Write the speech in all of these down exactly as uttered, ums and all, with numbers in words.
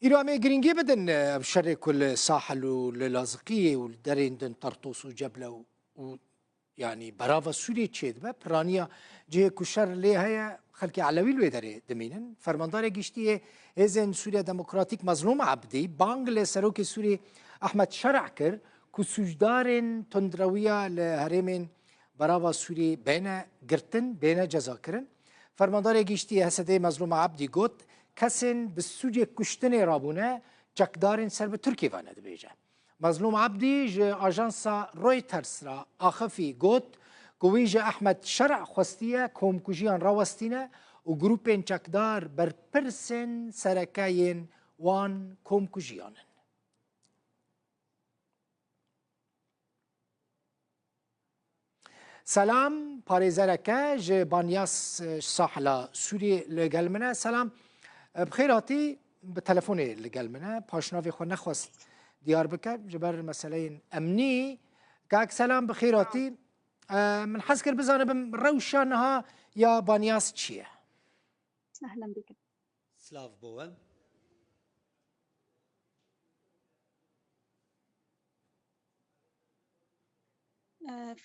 Îro em ê girîngî bidin, e, ev şerê ku li Sahel û li Laziqiyê û li derên din Tartos û Ceble û, û, yanî berava Sûriyê çêdibe, piraniya cihê ku şer lê heye, xelkê Elewî li wê derê dimînin. Fermandarê Giştî yê Hêzên Sûriya Demokratîk Mezlûm Ebdî bang li Serokê Sûrî Ehmed Şer'a kir ku sûcdarên tundrewiya li herêmên berava Sûrî bêne girtin, bêne cezakirin. Fermandarê Giştî yê H S D'ê Mezlûm Ebdî got, kesên bi sûcê kuştinê rabûne, çekdarên ser bi Tirkiyê ve ne dibêje. Mezlûm Ebdî ji ajansa Reuters re axifî got ku wî ji Ehmed Şer'a xwestiye komkujiyan rawestîne û grûpên çekdar berpirsên sereke yên wan komkujiyan in. Selam, parêzereke ji Banyas, e, ji sahila Sûriyê li gel min e. Selam, e, bi xêr hatî, bi telefonê li gel min e. Paşnavê xwe nexwest diyar bike, ji ber meseleyên emnî. Kak Selam, bi xêr hatî. E, min hez kir bizanibim rewşa niha ya Banyas çi ye? Ehlen bik. Silav bo we.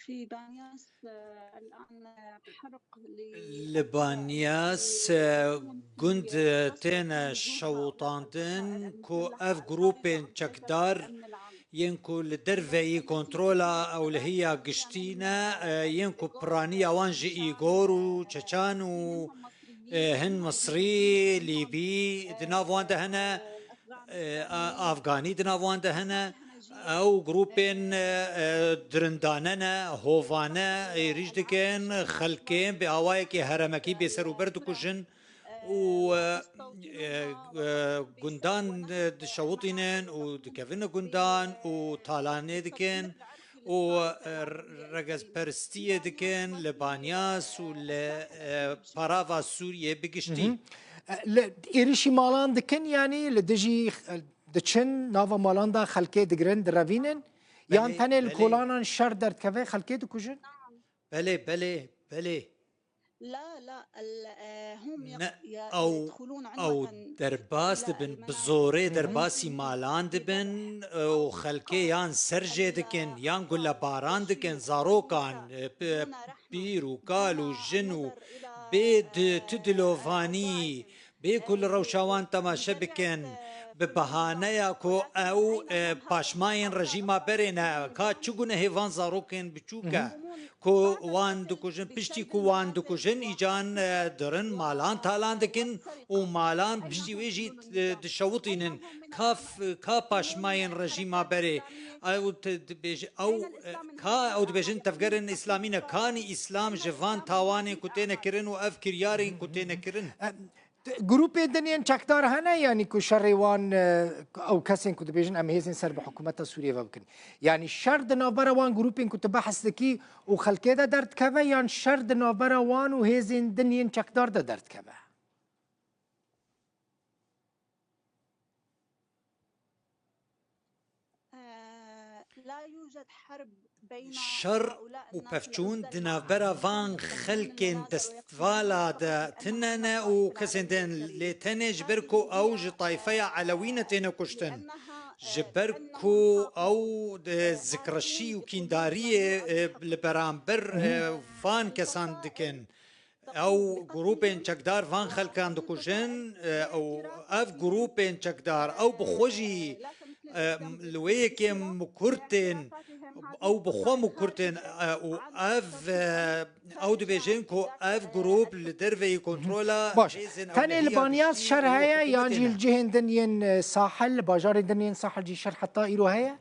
في بانياس، آه، الآن، آه، حرق ل- Li Banyas, e, gund, e, têne şewitandin ku ev grûpên çekdar yên ku li derveyî kontrola ewlehiya giştî ne, e, yên ku piraniya wan ji Îgor û Çeçan û, e, hin Misrî, Lîbî di nav wan de hene, e, a-, Afganî di nav wan de hene. Ew grûpên, e, e, dirindane ne, hovane êrîş dikin, xelkên bi awayekî heremekî bêserûber dikujin û, e, e, e, gundan, e, dişewitînin û dikevin gundan û talanê dikin û, e, regezperstiyê dikin li Banyas û li, e, parava Sûriyê bi giştî. Hı hı. E, li êrişî malan dikin, yanî li dijî, e, diçin nava malan de xelkê digirin, direvînin? Yan Belê, tenê li belê. Kolanan şer derdikeve, xelkê dikujin? Belê, belê, belê. لا، لا، ال-، آه، هم يق-، Ne, ي-، ew, يدخلون ew عنوة derbas إلى dibin, bi المنازل. Zorê Hı hı. Derbasî malan dibin, e, û xelkê yan ser jê dikin, yan gulebaran dikin, zarokan, e, pi-, pîr û kal û jin û bê di-, tu dilovanî, bê ku li rewşa wan temaşe bikin, bi behaneya ku ew, e, paşmayên rejîma berê ne, ka çi gunehê van zarokên biçûk e, Hı hı. Ku wan dikujin, piştî ku wan dikujin, îcan, e, dirin malan talan dikin û malan piştî wê jî, e, dişewitînin. Ka f-, ka paşmayên rejîma berê, ew te-, dibêje-, ew, e, ka ew dibêjin tevgerên îslamî ne, kanî îslam ji van tawanên ku têne kirin û ev kiryarên ku têne kirin? E, Grûpên din yên çekdar hene, yanî ku şerê wan, e, ew kesên ku dibêjin em hêzên ser bi hikûmeta Sûriyê ve bikin. Yanî şer di navbera wan grûpên ku tu behs dikî û xelkê de derdikeve, yan şer di navbera wan û hêzên din yên çekdar de derdikeve? Şer û pevçûn di navbera van xelkên destvala de tune ne û kesên din, lê tenê ji ber ku ew ji tayfeya Elewî ne têne kuştin. Ji ber ku ew, e, zikreşî û kîndariyê, e, li beramber, e, van kesan dikin. Ew grûpên çekdar van xelkan dikujin, e, ew, ev grûpên çekdar, ew bi xwe jî, e, li wê yekê mikur tên, ew bi xwe mikur tên, e, û ev, e, ew dibêjin ku ev grûp li derveyî kontrola Baş. Hêzên Tenê li ewlehiya Banyas giştî şer û heye, yan hikûmetê jî ne. Li cihên din yên, e, sahil, li bajarên din yên sahil jî şer heta îro heye?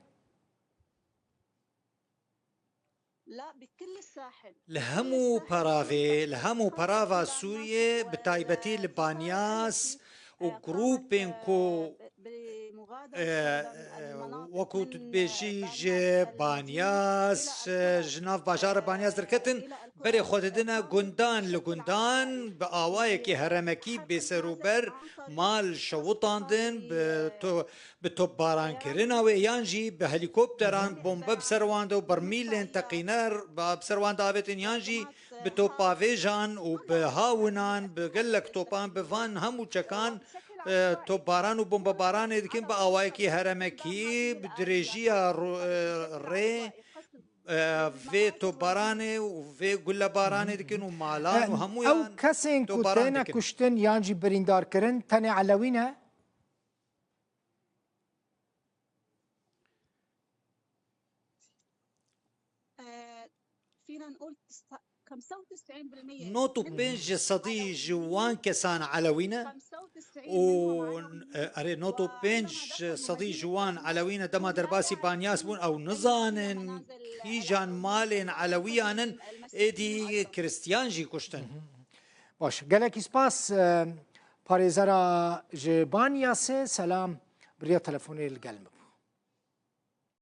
Li hemû peravê, li hemû perava Sûriyê, bi taybetî li Banyas û grûpên ku, e, e, wekû tu dibêjî ji Banyas, e, ji nav bajara Banyas derketin, berê xwe didine gundan, li gundan bi awayekî heremekî bêserûber mal şewitandin, bi to-, bi topbarankirina wê yan jî bi helîkopteran bombe bi ser wan de û bermîlên teqîner bi ser wan de avêtin yan jî bi topavêjan û bi hawinan, bi gelek topan, bi van hemû çekan e, topbaran û bombebaranê dikin bi awayekî heremekî, bi dirêjiya ro-, e, rê, e, vê topbaranê û vê gullebaranê dikin û malan û hemûyan. Ew kesên ku têne kuştin yan jî birîndar kirin tenê Elewî ne? Nod û pênc ji sedî ji wan kesan Elewî ne û, e, erê, nod û pênc ji sedî ji wan Elewî ne dema derbasî Banyas bûn, ew nizanin kîjan malên Elewiyan in, êdî Kristiyan jî kuştin. Baş, gelekî spas, e, parêzera ji Banyasê, Selam, bi riya telefonê li gel min bû.